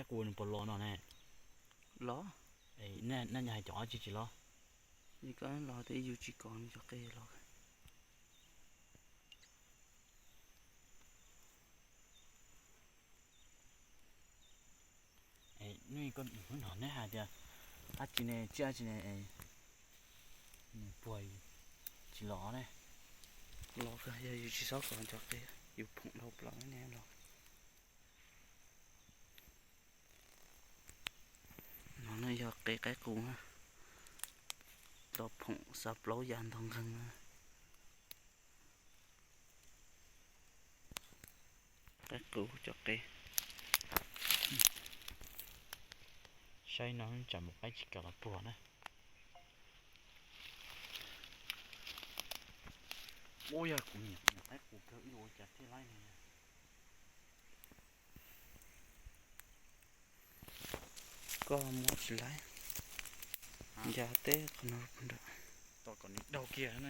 Qus nws puas los no ne? Los. Nej hais cov ob tsi tsis los? Koj los tias yus tsis kov nws cov qe los. Hnub no neb hais tias dab tsi ne, tsiaj dab tsi ne, nws puas tsis los ne? Los kawg, yog yus tsis txhob kov cov qe, yus phoom dhau plaws ne los. No na yog qe qaib qus na, los phoom xav plaub ya ntog nkeeg na. Qaib qus cov qe. Saib no tsam mus qaib tsis kam los puag na. Ub, yog kuv nyiam qaib qus kawg ib ua cas thiaj laib ne. Koj muab tsis laib. Ya teb qhov no nram. Tom kom nws daug kiag na.